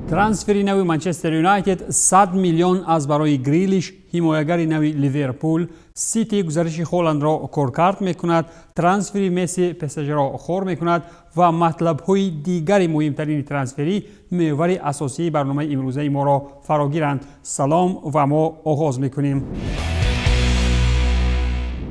Трансфери нави Манчестер Юнайтед, 100 миллион аз барои Грилиш, ҳимоягари нави Ливерпул, Сити гузариши Холандро коркард мекунад, трансфери Месси ПСЖро хор мекунад ва матлабҳои дигари муҳимтарини трансферӣ мевари асосии барномаи имрӯзаи моро фарогиранд. Салом, ва мо оғоз мекунем.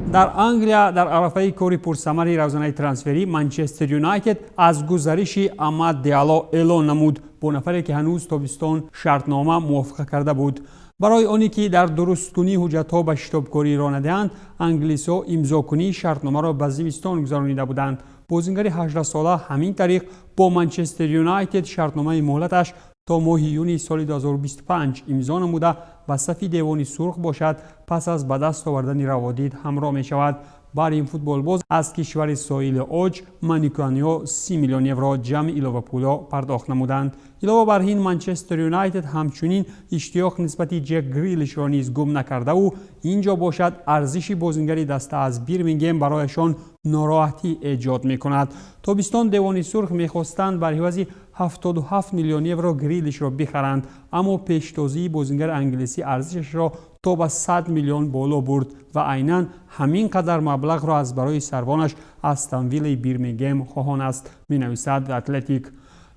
Дар Англия, дар арафаи кори пурсамари равзанаи трансферӣ, Манчестер Юнайтед аз гузариши Амад Диало эълон намуд бо нафаре, ки ҳанӯз тобистон шартнома мувофиқа карда буд. Барои оне ки дар дурусткунии ҳуҷҷатҳо ба шитобкорӣ роҳ надиҳанд, англисҳо имзокунии шартномаро ба зимистон гузаронида буданд. Бозингари 18-сола ҳамин тариқ бо Манчестер Юнайтед шартномаи муҳлаташ то моҳи июни соли 2025 имзо намуда, ба сафи Девони Сурх бошад, пас аз ба даст овардани раводид ҳамроҳ мешавад. Бар ин футболбоз аз кишвари соҳили Оҷ манкуниёниҳо 30 миллион евро ҷамъи иловапулҳо пардохт намуданд. Илова бар ин, Манчестер Юнайтед ҳамчунин иштиёқ нисбати Ҷек Грилишро низ гум накардаву ин ҷо бошад, арзиши бозингари даста аз Бирмингем барояшон нороҳатӣ эҷод мекунад. Тобистон Девони Сурх мехостанд бар ивази 77 миллион евро Грилишро бихаранд, аммо пештозии бозингари англисӣ арзишашро то ба 100 миллион боло бурд ва айнан ҳамин қадар маблағро аз барои сарвонаш Астон Виллаи Бирмингем хоҳон аст, менависад Атлетик.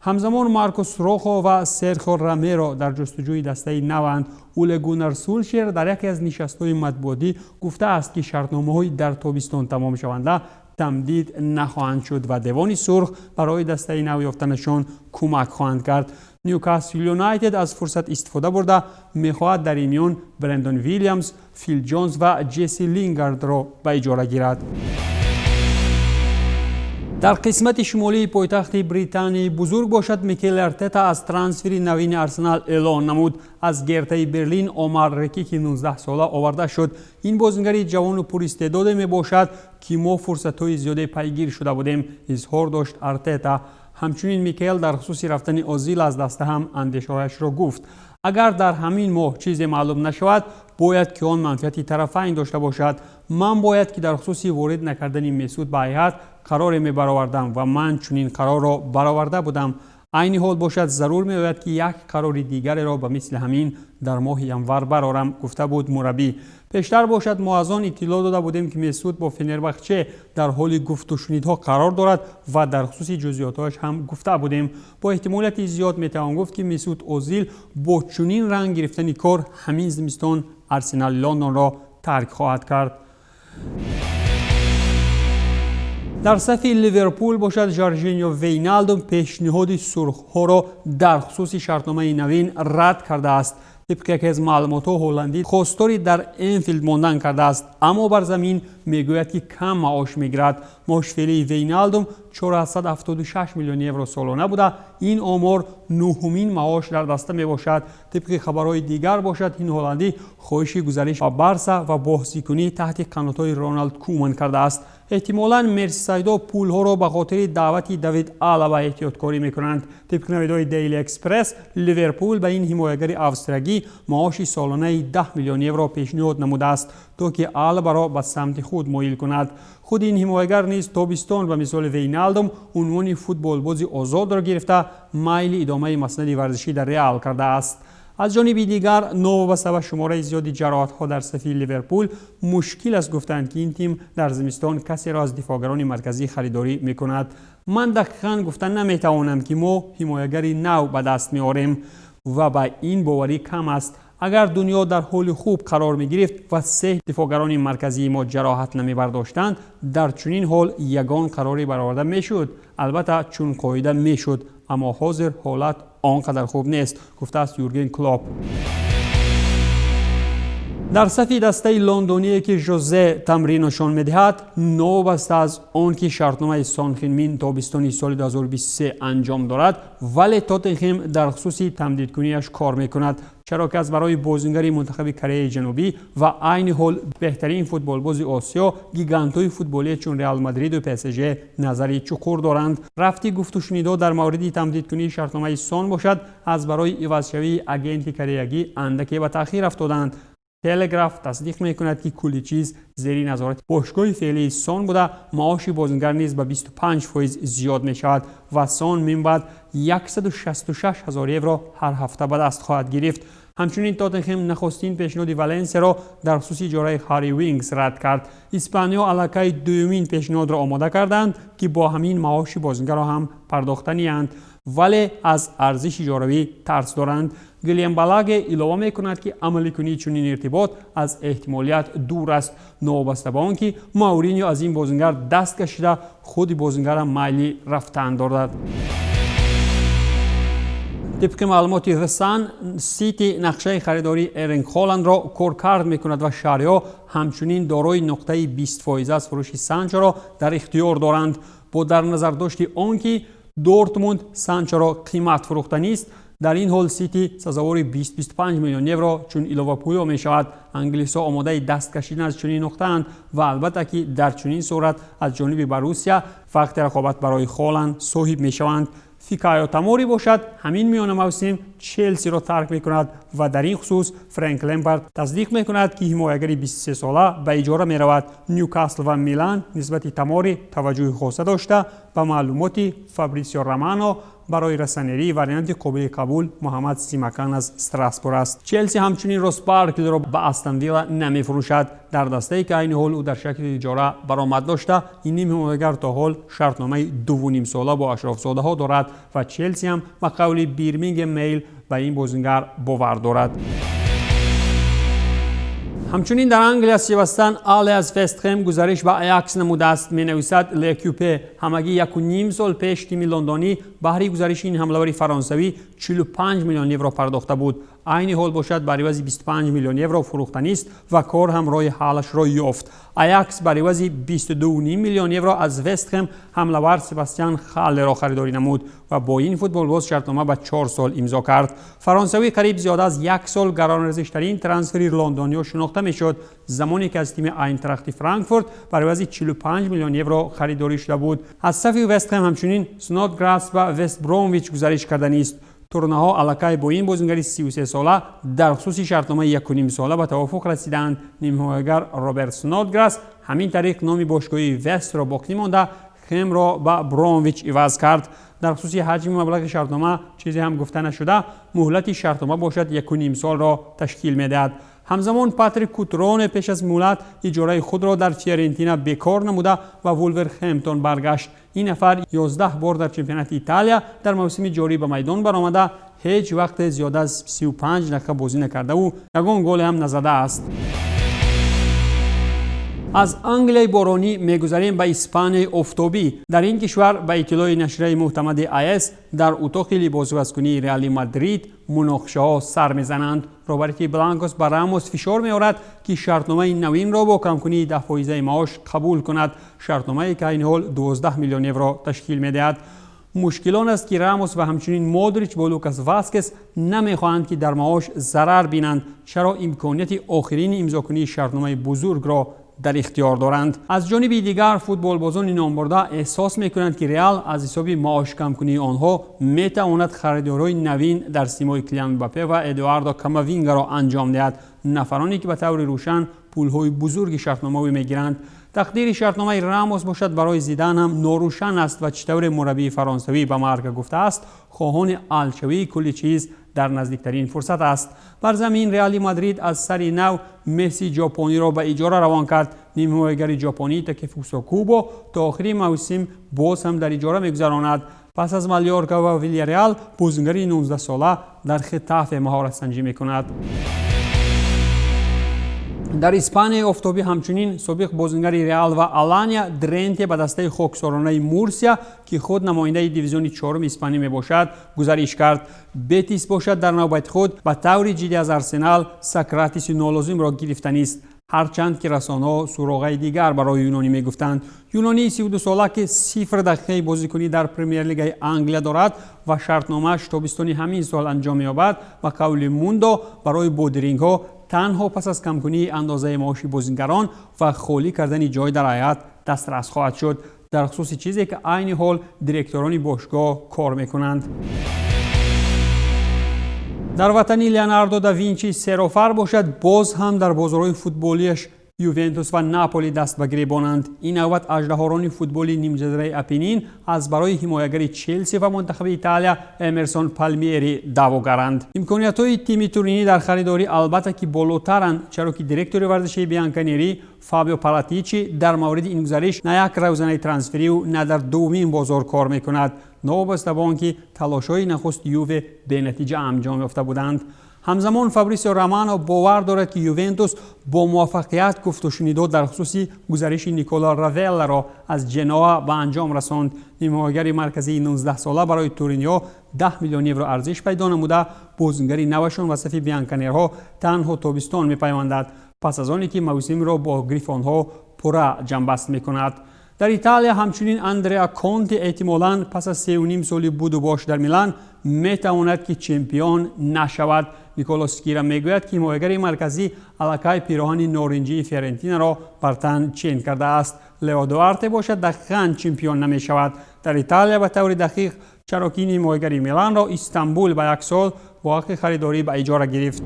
Ҳамзамон Маркос Рохо ва Серхио Ромеро дар ҷустуҷӯи дастаи наванд. Уле Гуннар Сулшер дар яке аз нишастҳои матбуотӣ гуфтааст, ки шартномаҳои дар тобистон тамомшаванда тамдид нахоҳанд шуд ва Девони Сурх барои дастаи нав ёфтанашон кӯмак хоҳанд кард. Ньюкасл Юнайтед аз фурсат истифода бурда, мехоҳад дар ин миён Брендон Вилямс, Фил Ҷонс ва Ҷесси Лингардро ба иҷора гирад. Дар қисмати шимолии пойтахти Британияи Бузург бошад, Микел Артета аз трансфери навини Арсенал эълон намуд. Аз Гертаи Берлин Омар Рекики 19-сола оварда шуд. Ин бозингари ҷавону пуристеъдоде мебошад, ки мо фурсатҳои зиёде пайгир шуда будем, изҳор дошт Артета. Ҳамчунин Микел дар хусуси рафтани Озил аз даста ҳам андешаҳояшро гуфт. Агар дар ҳамин моҳ чизе маълум нашавад, бояд ки он манфиати тарафайн дошта бошад. Ман бояд ки дар хусуси ворид накардани Месуд ба ҳайат қароре мебаровардам ва ман чунин қарорро бароварда будам. Айни ҳол бошад, зарур меояд, ки як қарори дигареро ба мисли ҳамин дар моҳи январ барорам, гуфта буд мураббӣ. Пештар бошад, мо аз он иттилоъ дода будем, ки Месуд бо Фенербахче дар ҳоли гуфтушунидҳо қарор дорад ва дар хусуси ҷузъиётҳояш ҳам гуфта будем. Бо эҳтимолияти зиёд метавон гуфт, ки Месуд Озил бо чунин ранг гирифтани кор ҳамин зимистон Арсенали Лондонро тарк хоҳад кард. Дар сафи Ливерпул бошад, Жоржиньо Вейналдум пешниҳоди сурхҳоро дар хусуси шартномаи навин рад кардааст. Тибқи яке аз маълумотҳо, ҳолландӣ хостори дар Энфилд мондан кардааст, аммо бар замин мегӯяд, ки кам маош мегирад. Маоши феълии Вейналдум 476 миллион евро солона буда, ин омор нуҳумин маош дар даста мебошад. Тибқи хабарҳои дигар бошад, ин ҳолландӣ хоҳиши гузариш ба Барса ва бозикунӣ таҳти қанотҳои Роналд Куман кардааст. Эҳтимолан мерсисайдо пулҳоро ба хотири даъвати Давид Алаба эҳтиёткорӣ мекунанд. Тибқи навидҳои Дейли Экспресс, Ливерпул ба ин ҳимоягари австриягӣ маоши солонаи 10 миллион евро пешниҳод намудааст, то ки Алабаро ба самти худ моил кунад. Худи ин ҳимоягар низ тобистон ба мисоли Вейналдум унвони футболбози озодро гирифта, майли идомаи маснади варзишӣ дар Реал кардааст. Аз ҷониби дигар, новобаста ба шумораи зиёди ҷароҳатҳо дар сафи Ливерпул, мушкил аст гуфтанд, ки ин тим дар зимистон касеро аз дифоъгарони марказӣ харидорӣ мекунад. Ман дақиқан гуфта наметавонам, ки мо ҳимоягари нав ба даст меорем ва ба ин боварӣ кам аст. Агар дунё дар ҳоли хуб қарор мегирифт ва се дифоъгарони марказии мо ҷароҳат намебардоштанд, дар чунин ҳол ягон қароре бароварда мешуд. Албатта, чун қоида мешуд, аммо ҳозир ҳолат он қадар хуб нест, гуфтааст Юрген Клоп. Дар сафи дастаи лондоние, ки Жозе тамриношон медиҳад, новобаста аз он ки шартномаи Сон Хин Мин тобистони соли 2023 анҷом дорад, вале Тоттенхем дар хусуси тамдидкунияш кор мекунад, чаро ки аз барои бозингари мунтахаби Кореяи Ҷанубӣ ва айни ҳол беҳтарин футболбози Осиё гигантҳои футболие чун Реал Мадриду ПСЖ назари чуқур доранд. Рафти гуфтушунидҳо дар мавриди тамдидкунии шартномаи Сон бошад, аз барои ивазшавии агенти кореягӣ андаке ба таъхир афтоданд. Телеграф тасдиқ мекунад, ки кулли чиз зери назорати бошгоҳи феълии Сон буда, маоши бозингар низ ба 25% зиёд мешавад ва Сон минбаъд 166 ҳазор евро ҳар ҳафта ба даст хоҳад гирифт. Ҳамчунин Тоттенхем нахустин пешниҳоди Валенсияро дар хусуси иҷораи Ҳарри Вингс рад кард. Испаниё аллакай дуюмин пешниҳодро омода карданд, ки бо ҳамин маоши бозингарро ҳам пардохтаниянд, вале аз арзиши иҷоравӣ тарс доранд. Гилем Балаге илова мекунад, ки амаликунии чунин иртибот аз эҳтимолият дур аст, новобаста ба он ки Мауриньо аз ин бозингар даст кашида, худи бозингарам майли рафтан дорад. Тибқи маълумоти The Sun, Сити нақшаи харидории Эрлинг Холандро коркард мекунад ва шаҳриҳо ҳамчунин дорои нуқтаи 20% аз фурӯши Санчоро дар ихтиёр доранд. Бо дар назардошти он ки Дортмунд Санчоро қимат фурӯхтанист, дар ин ҳол Сити сазовори 20-25 миллион евро чун иловапӯё мешавад. Англисҳо омодаи даст кашидан аз чунин нуқтаанд ва албатта, ки дар чунин сурат аз ҷониби Боруссия вақти рақобат барои Холанд соҳиб мешаванд. Фикаё Тамори бошад, ҳамин миёна мавсим Челсиро тарк мекунад ва дар ин хусус Фрэнк Лемпард тасдиқ мекунад, ки ҳимоягари 23сола ба иҷора меравад. Нюкасл ва Милан нисбати Тамори таваҷҷӯҳи хоса дошта, ба маълумоти Фабрисио Романо, барои россонери варианти қобили қабул Муҳаммад Симакан аз Страсбур аст. Челси ҳамчунин Рос Барклиро ба Астон Вилла намефурӯшад, дар дастае ки айни ҳол ӯ дар шакли иҷора баромад дошта. Ин ним ҳимоягар то ҳол шартномаи 2,5 сола бо ашрофзодаҳо дорад ва Челси ҳам, ба қавли Бирмингем Мейл, ба ин бозингар бовар дорад. Ҳамчунин дар Англия Себастан Але аз Вестхем гузариш ба Аякс намудааст, менависад Лекюпе. Ҳамагӣ 1,5 сол пеш тими лондонӣ баҳри гузариши ин ҳамлавари фаронсавӣ 45 миллион евро пардохта буд. Айни ҳол бошад, бар ивази 25 миллион евро фурӯхтанист ва кор ҳам роҳи ҳаллашро ёфт. Аякс бар ивази 22,5 миллион евро аз Вестхем ҳамлавар Себастиан Халлеро харидорӣ намуд ва бо ин футболбоз шартнома ба 4 сол имзо кард. Фаронсавӣ қариб зиёда аз як сол гаронарзиштарин трансфери лондониё шинохта мешуд, замоне ки аз тими Айнтрахти Франкфурт бар ивази 45 миллион евро харидорӣ шуда буд. Аз сафи Вестхем ҳамчунин Снодграсс ба Вест Бромвич гузариш карданист. Турнаҳо аллакай бо ин бозингари 33сола дар хусуси шартномаи 1,5 сола ба тавофуқ расидаанд. Нимҳимоягар Роберт Снодграсс ҳамин тариқ номи бошгоҳи Вестро боқӣ монда, Хемро ба Бромвич иваз кард. Дар хусуси ҳаҷми маблағи шартнома чизе ҳам гуфта нашуда, муҳлати шартнома бошад 1,5 солро ташкил медиҳад. Ҳамзамон Патрик Кутроне пеш аз муҳлат иҷораи худро дар Фиорентина бекор намуда ва Вулверхемптон баргашт. Ин нафар 11 бор дар чемпионати Италия дар мавсими ҷорӣ ба майдон баромада, ҳеҷ вақте зиёда аз 35 дақиқа бозӣ накардаву ягон голе ҳам назадааст. Аз Англияи боронӣ мегузарем ба Испанияи офтобӣ. Дар ин кишвар, ба иттилои нашрияи мӯътамади АС, дар утоқи либосивазкунии Реали Мадрид муноқишаҳо сар мезананд. Роҳбарити бланкос ба Рамос фишор меорад, ки шартномаи навинро бо камкунии 10 фоизаи маош қабул кунад, шартномае ки айни ҳол 12 миллион евро ташкил медиҳад. Мушкил он аст, ки Рамос ва ҳамчунин Модрич бо Лукас Васкес намехоҳанд, ки дар маош зарар бинанд, чаро имконияти охирини имзокунии шартномаи бузургро дар ихтиёр доранд. Аз ҷониби дигар, футболбозони номбурда эҳсос мекунанд, ки Реал аз ҳисоби маошкамкунии онҳо метавонад харидорҳои навин дар симои Килиан Мбаппе ва Эдуардо Камавингаро анҷом диҳад, нафароне ки ба таври рӯшан пулҳои бузурги шартномавӣ мегиранд. Тақдири шартномаи Рамос бошад, барои Зидан ҳам норӯшан аст ва чӣ тавре мураббии фаронсавӣ ба Марка гуфтааст, хоҳони ҳалшавии кулли чиз дар наздиктарин фурсат аст. Бар замин Реали Мадрид аз сари нав Месси ҷопониро ба иҷора равон кард. Нимҳимоягари ҷопонӣ Такефусо Кубо то охири мавсим боз ҳам дар иҷора мегузаронад. Пас аз Малёрка ва Вилярреал бозингари 19сола дар Хетафе маҳоратсанҷӣ мекунад. Дар Испанияи офтобӣ ҳамчунин собиқ бозингари Реал ва Алания Дренте ба дастаи хоксоронаи Мурсия, ки худ намояндаи дивизиони чоруми испанӣ мебошад, гузариш кард. Бетис бошад, дар навбати худ ба таври ҷиддӣ аз Арсенал Сократиси нолозимро гирифтанист, ҳарчанд ки расонаҳо суроғаи дигар барои юнонӣ мегуфтанд. Юнонии 32сола, ки 0 дақиқаи бозикунӣ дар Премер-лигаи Англия дорад ва шартномааш тобистони ҳамин сол анҷом меёбад, ба қавли Мундо, барои бодирингҳо танҳо пас аз камкунии андозаи маоши бозингарон ва холӣ кардани ҷой дар ҳайат дастрас хоҳад шуд, дар хусуси чизе ки айни ҳол директорони бошгоҳ кор мекунанд. Дар ватани Леонардо да Винчи серофар бошад, боз ҳам дар бозорҳои футболиаш Ювентус ва Наполи даст ба гиребонанд. Ин навбат аждаҳорони футболи нимҷазираи Апенин аз барои ҳимоягари Челси ва мунтахаби Италия Эмерсон Палмиери даъвогаранд. Имкониятҳои тими туринӣ дар харидорӣ, албатта, ки болотаранд, чаро ки директори варзишии бианканерӣ Фабио Паратичи дар мавриди ин гузариш на як равзанаи трансферию, на дар дуввумин бозор кор мекунад, новобаста ба он ки талошҳои нахуст Юве бенатиҷа анҷом ёфта буданд. Ҳамзамон Фабрисио Романо бовар дорад, ки Ювентус бо муваффақият гуфтушунидод дар хусуси гузариши Никола Равелларо аз Ҷеноа ба анҷом расонд. Ҳимоягари марказии 19сола барои туриниҳо 10 миллион евро арзиш пайдо намуда, бозингари навашон ва сафи бианканерҳо танҳо тобистон мепайвандад, пас аз оне ки мавсимро бо грифонҳо пурра ҷамъбаст мекунад. Дар Италия ҳамчунин Андреа Конти эҳтимолан пас аз 3,5 соли будубош дар Милан метавонад, ки чемпион нашавад. Николо Скира мегӯяд, ки ҳимоягари марказӣ аллакай пироҳани норинҷии Фиорентинаро бар тан чен кардааст. Лео Дуарте бошад, дақиқан чемпион намешавад дар Италия ба таври дақиқ, чаро ки ин ҳимоягари Миланро Истанбул ба як сол бо ҳаққи харидорӣ ба иҷора гирифт.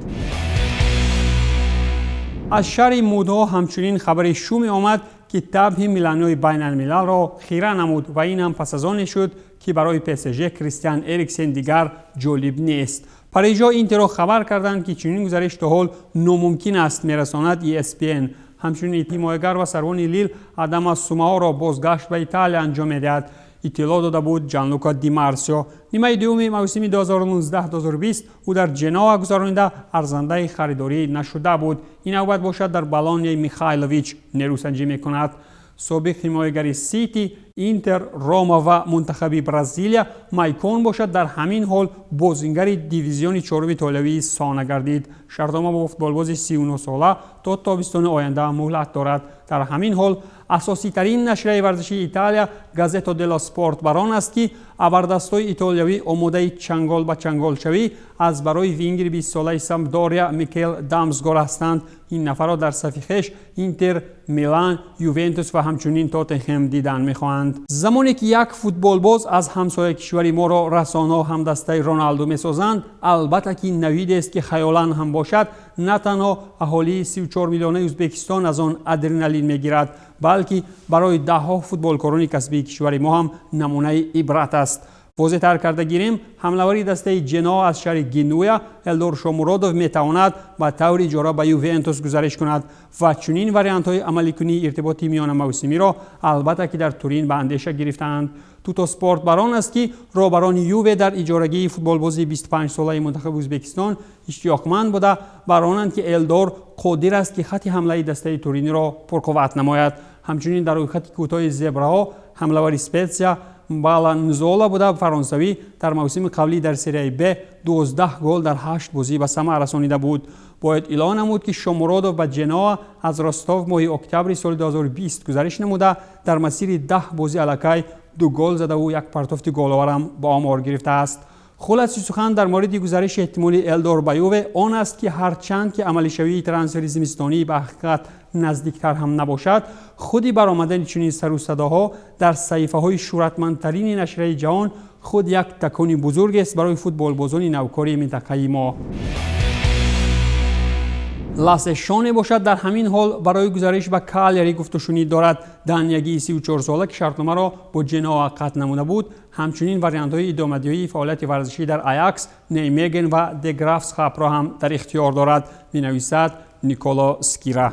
Аз шаҳри мудҳо ҳамчунин хабари шуме омад, ки табъи миланиҳои байналмилалро хира намуд, ва ин ҳам пас аз оне шуд, ки барои ПСЖ Кристиан Эриксен дигар ҷолиб нест. Парижо Интеро хабар карданд, ки чунин гузариш то ҳол номумкин аст, мерасонад ESPN. Ҳамчунин ҳимоягар ва сарвони Лил Адама Сумаоро бозгашт ба Италия анҷом медиҳад, иттилоъ дода буд Ҷанлука Димарсио. Нимаи дуюми мавсими 2019-2020 ӯ дар Ҷеноа гузаронида, арзандаи харидорӣ нашуда буд. Ин навбат бошад, дар Болонияи Михайлович нерӯсанҷӣ мекунад. Собиқ ҳимоягари Сити, Интер, Рома ва мунтахаби Бразилия Майкон бошад, дар ҳамин ҳол бозингари дивизиони чоруми итолиявии Сона гардид. Шартнома бо футболбози 39сола то тобистони оянда муҳлат дорад. Дар ҳамин ҳол асоситарин нашрияи варзишии Италия Газетто дело Спорт бар он аст, ки абардастои итолиявӣ омодаи чангол ба чанголшавӣ аз барои вингери 20солаи Сампдория Микел Дамсгор ҳастанд. Ин нафарро дар сафи хеш Интер, Милан, Ювентус ва ҳамчунин Тоттенхем дидан мехоҳанд. Замоне ки як футболбоз аз ҳамсоя кишвари моро расонаҳо ҳамдастаи Роналду месозанд, албатта ки навидест, ки хаёлан ҳам бошад, на танҳо аҳолии 34 миллионаи Ӯзбекистон аз он адреналин мегирад, балки барои даҳҳо футболкорони касбии кишвари мо ҳам намунаи ибрат аст. Возеҳтар карда гирем, ҳамлавари дастаи Ҷеноа аз шаҳри Генуя Элдор Шомуродов метавонад ба таври иҷора ба Ювентус гузариш кунад ва чунин вариантҳои амаликунии иртиботи миёнамавсимиро, албатта, ки дар Турин ба андеша гирифтаанд. Тутоспорт бар он аст, ки роҳбарони Юве дар иҷорагии футболбози 25солаи мунтахаби Ӯзбекистон иштиёқманд буда, бар онанд, ки Элдор қодир аст, ки хатти ҳамлаи дастаи туриниро пурқувват намояд. Ҳамчунин дар рӯйхати кӯтоҳи зебраҳо ҳамлавари Спетсия Мбала Нзола буда, фаронсавӣ дар мавсими қаблӣ дар Серияи Б 12 гол дар 8 бозӣ ба самар расонида буд. Бояд илова намуд, ки Шомуродов ба Ҷеноа аз Ростов моҳи октябри соли 2020 гузариш намуда, дар масири 10 бозӣ аллакай ду гол задаву як партофти головарам ба омор гирифтааст. Хулоси сухан дар мавриди гузариши эҳтимолии Элдор ба Юве он аст, ки ҳарчанд ки амалишавии трансфери зимистонӣ ба ҳақиқат наздиктар ҳам набошад, худи баромадани чунин сару садоҳо дар саҳифаҳои шӯҳратмандтарини нашрияи ҷаҳон худ як такони бузургест барои футболбозони навкори минтақаи мо. Ласе Шоне бошад, дар ҳамин ҳол барои гузариш ба Калияри гуфтушунид дорад. Даниягии 34сола, ки шартномаро бо Ҷеноа қатъ намуда буд, ҳамчунин вариантҳои идомадиҳии фаъолияти варзишӣ дар Аякс, Неймеген ва Де Графсхапро ҳам дар ихтиёр дорад, менависад Николо Скира.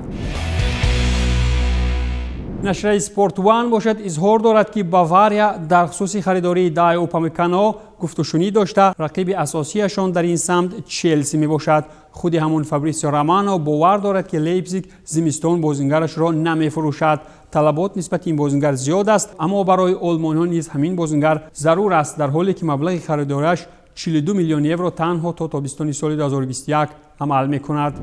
Нашрияи Спорт Ван бошад, изҳор дорад, ки Бавария дар хусуси харидории Дайо Упамекано гуфтушунид дошта, рақиби асосияшон дар ин самт Челси мебошад. Худи ҳамон Фабрисио Романо бовар дорад, ки Лейпзиг зимистон бозингарашро намефурӯшад. Талабот нисбати ин бозингар зиёд аст, аммо барои олмониҳо низ ҳамин бозингар зарур аст, дар ҳоле ки маблағи харидориаш 42 миллион евро танҳо то тобистони соли 2021 амал мекунад.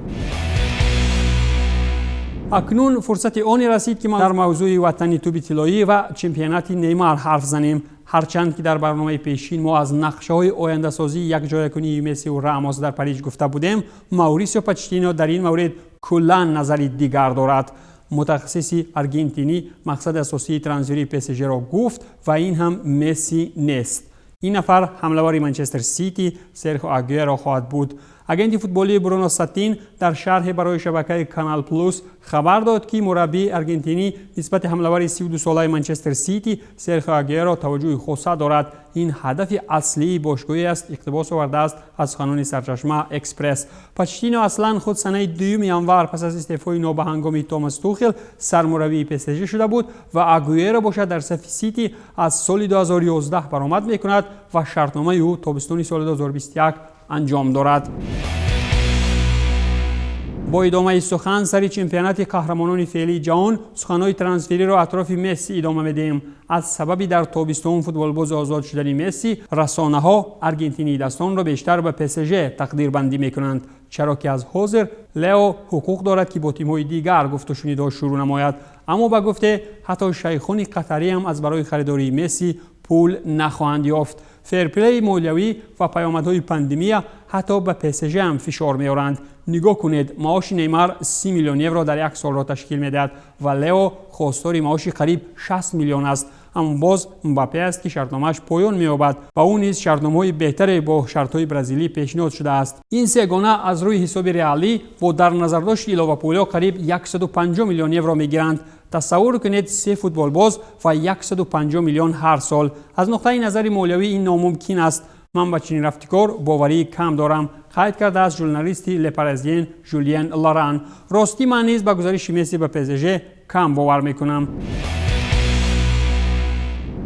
Акнун фурсати оне расид, ки мо дар мавзӯи ватани тӯби тиллоӣ ва чемпионати Неймар ҳарф занем. Ҳарчанд ки дар барномаи пешин мо аз нақшаҳои ояндасозии якҷоякунии Мессиву Рамос дар Париж гуфта будем, Маурисио Почеттино дар ин маврид куллан назари дигар дорад. Мутахассиси аргентинӣ мақсади асосии трансфери ПСЖро гуфт, ва ин ҳам Месси нест. Ин нафар ҳамлавари Манчестер Сити Серхио Агуэро хоҳад буд. Агенти футболии Бруно Сатин дар шарҳе барои шабакаи Канал Плюс хабар дод, ки мураббии аргентинӣ нисбати ҳамлавари 32-солаи Манчестер Сити Серхио Агуэро таваҷҷӯҳи хоса дорад. Ин ҳадафи аслии бошгоҳӣ аст, иқтибос овардааст аз суханони сарчашма Экспресс. Почеттино аслан худ санаи 2 январ пас аз истеъфои нобаҳангоми Томас Тухел сармураббии ПСЖ шуда буд ва Агуэро бошад, дар сафи Сити аз соли 2011 баромад мекунад ва шартномаи ӯ тобистони соли 2021 анҷом дорад. Бо идомаи сухан сари чемпионати қаҳрамонони феълии ҷаҳон, суханҳои трансфериро атрофи Месси идома медиҳем. Аз сабаби дар тобистон футболбози озод шудани Месси, расонаҳо аргентинии дастонро бештар ба ПСЖ тақдирбандӣ мекунанд, чаро ки аз ҳозир Лео ҳуқуқ дорад, ки бо тимҳои дигар гуфтушунидҳо шурӯъ намояд. Аммо ба гуфте, ҳатто шайхони қатарӣ ҳам аз барои харидории Месси пул нахоҳанд ёфт. Ферплеи молиявӣ ва паёмадҳои пандемия ҳатто ба ПСЖ ҳам фишор меоранд. Нигоҳ кунед, маоши Неймар 30 миллион евро дар як солро ташкил медиҳад ва Лео хостори маоши қариб 60 миллион аст. Аммо боз Мбаппе аст, ки шартномааш поён меёбад ва ӯ низ шартномаҳои беҳтаре бо шартҳои бразилӣ пешниҳод шудааст. Ин сегона аз рӯи ҳисоби реалӣ бо дар назардошти иловапулиҳо қариб 150 миллион евро мегиранд. Тасаввур кунед, се футболбоз ва 150 миллион ҳар сол. Аз нуқтаи назари молиявӣ ин номумкин аст. Ман ба чунин рафтикор боварии кам дорам, қайд кардааст журналисти Ле Паризьен Жулиен Лоран. Ростӣ, ман низ ба гузариши Месси ба ПСЖ кам бовар мекунам.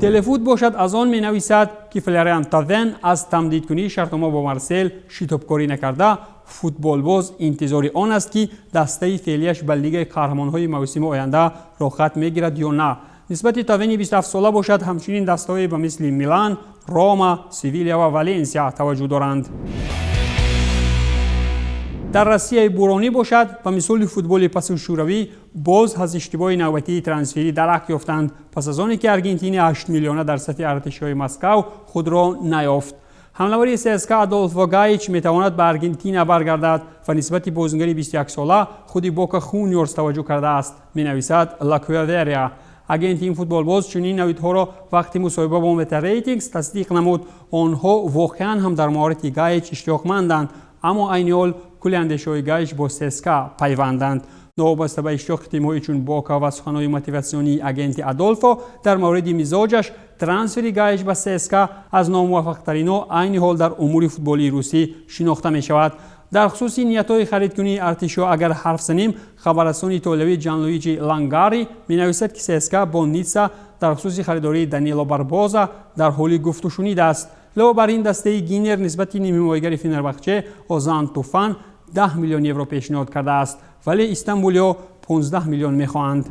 Телефут бошад, аз он менависад, ки Флориан Тавен аз тамдидкунии шартнома бо Марсел шитобкорӣ накарда, футболбоз интизори он аст, ки дастаи феълияш ба Лигаи қаҳрамонҳои мавсими оянда роҳхат мегирад ё на. Нисбати Тавени 27-сола бошад, ҳамчунин дастаҳое ба мисли Милан, Рома, Севилия ва Валенсия таваҷҷӯҳ доранд. Дар Россияи буронӣ бошад, ба мисоли футболи пасушӯравӣ, боз аз иштибоҳи навбатии трансферӣ дарак ёфтанд, пас аз оне ки аргентини 8 миллиона дар сафи артишҳои Москав худро наёфт. Ҳамлавари ЦСКА Адолфо Гаич метавонад ба Аргентина баргардад ва нисбати бозингари 21-сола худи Бока Хуниорс таваҷҷӯҳ кардааст, менависад Лакуаверия. Агенти ин футболбоз чунин навидҳоро вақти мусоҳиба бо Метарейтингс тасдиқ намуд. Онҳо воқеан ҳам дар маҳорати Гаич иштиёқманданд, аммо айни ҳол кулли андешаҳои Гаич бо ЦСКА пайванданд. Новобаста ба иштиёқи тимҳои чун Бока ва суханҳои мотиватсионии агенти Адолфо дар мавриди мизоҷаш, трансфери Гаич ба ЦСКА аз номуваффақтаринҳо айни ҳол дар умури футболии русӣ шинохта мешавад. Дар хусуси ниятҳои харидкунии артишҳо агар ҳарф занем, хабаррасони итолиявӣ Ҷанлуиҷи Лангари менависад, ки ЦСКА бо Ницца дар хусуси харидории Данило Барбоза дар ҳоли гуфтушунид аст. Илова бар ин, дастаи Гинер нисбати нимҳимоягари Фенербахче Озан Туфан 10 миллион евро пешниҳод кардааст, вале истанбулиҳо 15 миллион мехоҳанд.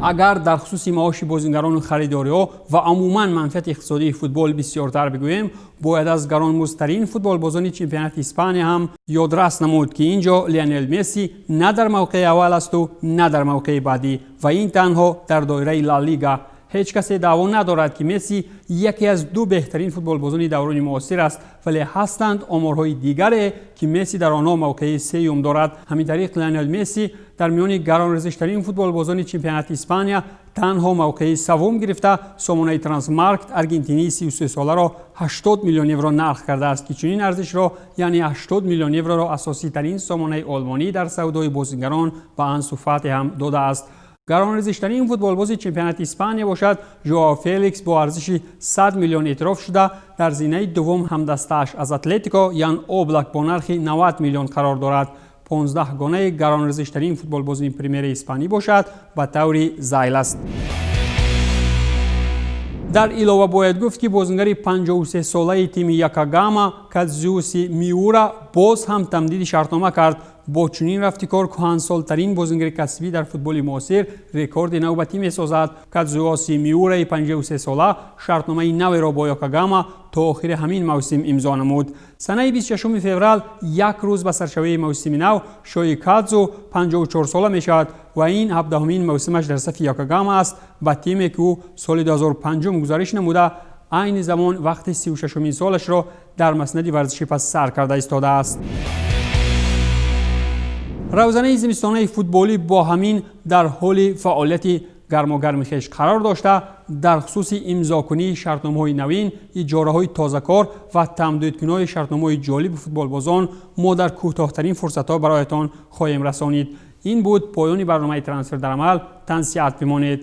Агар дар хусуси маоши бозингарону харидориҳо ва умуман манфиати иқтисодии футбол бисёртар бигӯем, бояд аз гаронмуздтарин футболбозони чемпионати Испания ҳам ёдрас намуд, ки ин ҷо Лионел Месси на дар мавқеи аввал асту на дар мавқеи баъдӣ, ва ин танҳо дар доираи Ла Лига. Ҳеҷ касе даъво надорад, ки Месси яке аз ду беҳтарин футболбозони даврони муосир аст, вале ҳастанд оморҳои дигаре, ки Месси дар онҳо мавқеи сеюм дорад. Ҳамин тариқ, Лионел Месси дар миёни гаронарзиштарин футболбозони чемпионати Испания танҳо мавқеи саввум гирифта, сомонаи Трансфермаркт аргентинии 33-соларо 80 миллион евро нарх кардааст, ки чунин арзишро, яъне 80 миллион евроро, асоситарин сомонаи олмонӣ дар савдои бозингарон ба Ансу Фати ҳам додааст. Гаронарзиштарин футболбози чемпионати Испания бошад, Жоао Феликс бо арзиши 100 миллион эътироф шуда, дар зинаи дуввум ҳамдастааш аз Атлетико Ян Облак бо нархи 90 миллион қарор дорад. 15 гонаи гаронарзиштарин футболбози Примераи испанӣ бошад, ба таври зайл аст. Дар илова бояд гуфт, ки бозингари 53-солаи тими Йокогама Кадзуси Миура боз ҳам тамдиди шартнома кард. Бо чунин рафти кор кӯҳансолтарин бозингари касбӣ дар футболи муосир рекорди навбатӣ месозад. Кадзуоси Миураи 53-сола шартномаи наверо бо Йокогама то охири ҳамин мавсим имзо намуд. Санаи 26 феврал, як рӯз ба саршавии мавсими нав, шоҳи Кадзу 54-сола мешавад ва ин 17-умин мавсимаш дар сафи Йокогама аст, ба тиме, ки ӯ соли 2005 гузариш намуда, айни замон вақти 36-умин солашро дар маснади варзишӣ пас сар карда истодааст. Равзанаи зимистонаи футболӣ бо ҳамин дар ҳоли фаъолияти Гармогарми хеш қарор дошта, дар хусуси имзокунии шартномаҳои навин, иҷораҳои тозакор ва тамдидкуниҳои шартномаҳои ҷолиби футболбозон мо дар кӯтоҳтарин фурсатҳо бароятон хоҳем расонид. Ин буд поёни барномаи «Трансфер дар амал». Тансиҳат бимонед.